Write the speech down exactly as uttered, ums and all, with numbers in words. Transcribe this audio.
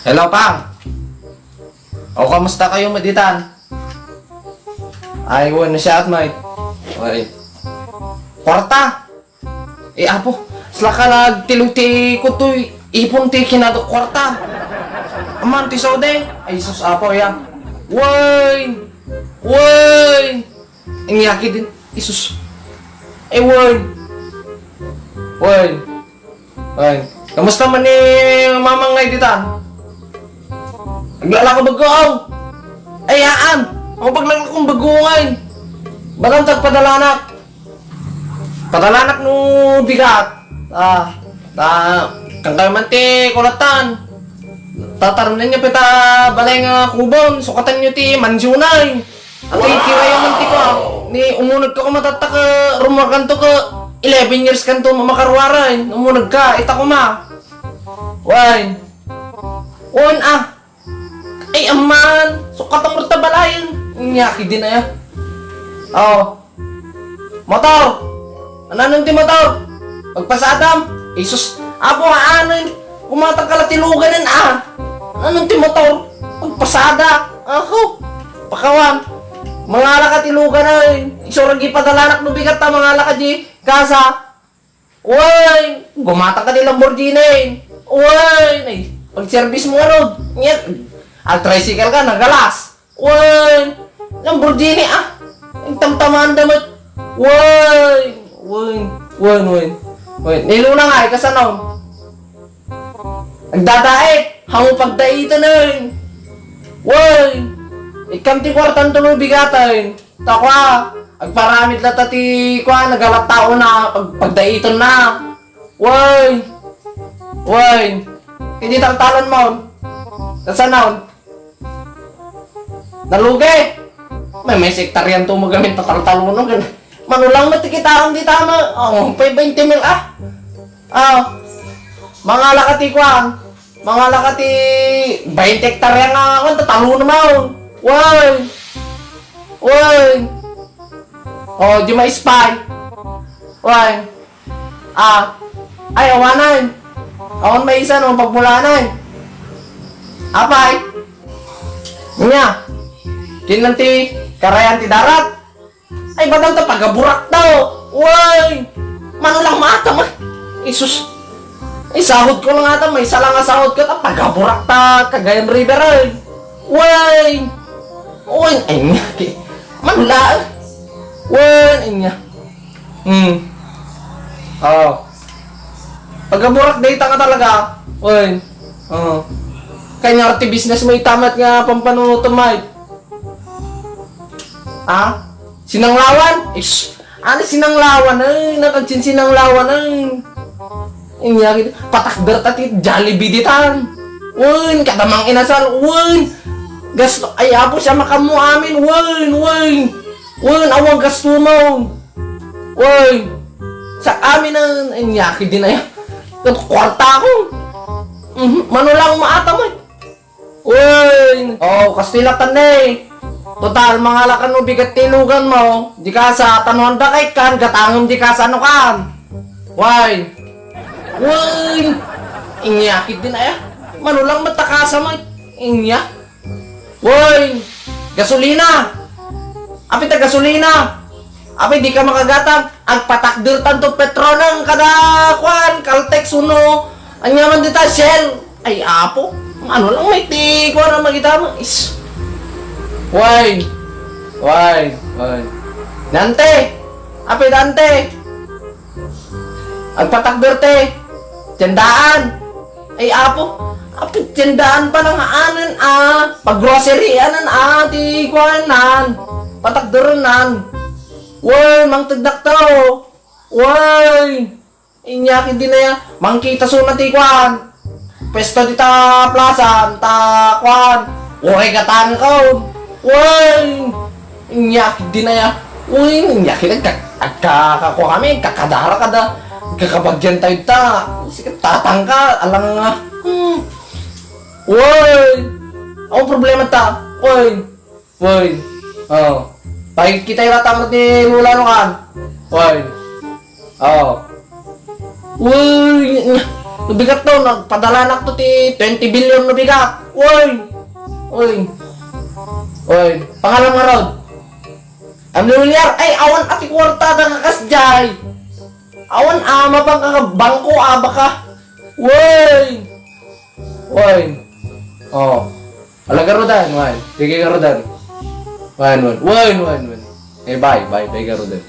Hello, Pang. O, kamusta kayo, maditan? Ay, wen, siya at may. Ay. Kwarta! Eh, apo, saka nagtiluti ko to'y ipon ti kinado kwarta. Aman, ti sode. Ay, sus, apo, ya. Wen! Wen! Inyaki din. Isus. Eh, wen! Wen! Ay, kamusta man ni Mamang ngay ditan? Aglalako bago, aw. Ay, aan. Ang paglalakong bago ngay. Bagan tagpadalanak. Padalanak no bigat. Ah, ta, kan kayo man ti kulatan. Tatarnen nyo pita balay nga kubon, sukatan nyo ti mansyonay. Ato itirayo man ti ko, ah. Ni umuneg ka kumatatta ka, rumuar kanto ka, eleven years kanto makaruaran. Umuneg ka, ita kuma. Wen. Wen, ah. Ay, aman. Sukatan mo ta balayan. Inyaki din, aya. Oh. Motor! Ananon ti motor? Pagpasadam? Isus, apo, aanon? Kumatang ka la ti luganan, ah! Ananon ti motor? Pagpasada! Aho! Pakawan! Mangala ka ti luganan! Isurag ipadalanak no bigat ta mangala ka di kasa! Uy! Gumatang ka ti Lamborghini! Uy! Ay, pag-service mo, ano? Yan! Al-tricycle ka, nagalas! Wen! Lamborghini, ah! Ang tamtamanda met! Wen! Wen! Wen, wen! Wen! Niluna nga, ay, kasano? Agdadait! Hango pagdaitan, wen! Wen! Ikam ti kwartan tuloy bigatan! Takwa! Agparamid lata ti kwa, nagalat tao na, pag, pagdaitan na! Wen! Wen! Hindi taltalan mo! Kasano? Nalugi! May, may sektarian to magamin tataltalo, no? Manulang mo ti kitaran di tama. Oh, pay twenty mil, ah. Ah. Mangala ka ti kwan. Mangala ka ti twenty hektarya nga kwan, tatalo naman. Why? Why? Oh, di ma-spy. Why? Ah, ay, awanan. Awan maysa no pagmulanan. Apay? Nya. Kinanti karayan ti darat. Ay, badang ta pagaburak daw. Way! Mano lang maatam, ah. Isus. Ay, sahod ko lang ata. May isa lang nga sahod ko. Ta pagaburak ta Cagayan River, ay. Way! Way! Ay, nya. Mano lang. Way! Ay, nya. Hmm. Oh. Pagaburak data nga talaga. Oy. Oh. Kanya ti business mo itamat nga pampanunutom, Mike. Ha? Sinanglawan? Ish. Ano sinanglawan? Ay, nakagsin sinanglawan, ay. Inyari, patakder ta ti Jollibee ditan. Wen, kadamang inasal. Wen. Gasto, ay, apo siya makamu amin. Wen, wen. Wen, awang gasto mo. Wen. Sa amin ang inyaki din ay. Kat kwarta ko. Mhm, mano lang maata mo. Wen. Oh, kastila tan eh. Total, mangalakan mo bigat tilugan mo. Di ka sa tanuan da kay kan, gatangem di ka sa ano kan. Why? Uy! Inyakit din aya. Manulang matakasa mo. Inya. Uy! Gasolina! Apit a gasolina! Apit di ka makagatag. Agpatakder tanto Petronang kada kuan, Caltex uno. Anya man dita, Shell. Ay, apo. Ano lang may ti kuan ang magita mo? Is. Why? Why? Why? Dante! Apit Dante! Agpatakder te. Tiyandaan. Ay, apo. Apo, tiyandaan pa lang aanan, ah. Pag-grocery, anan, ah. Ti kuanan. Patakderenan. Wen, mangtagdak tao. Wen. Inyaki din aya. Mangkita suna ti kuan. Pwesto dita plaza, ta kuan. Uray gatan ko. Uy! Inyaki din aya. Uy, inyaki nagka-, agka-, kakua kami, kakadara kada, kakabagyan tayo ta. Sige, tatangka, alang nga. Hmm. Uy! Ang problema ta. Uy! Uy! Oh. Pahigkita yung latamad ni Lola no kan. Uy! Oh. Uy! No bigat to, nagpadalanak to ti twenty billion no bigat. Woy! Woy! Woy! Pangaram ngarud. Amli Villar, ay, awan a ti kuartada nga kasdiay. Awan a mabangka nga bangko, a baka. Woy! Woy! Oh. Ala, garudan, wen. Sige, garudan. Wen, wen. Wen, wen, wen. Eh, bye, bye, bye, garudan.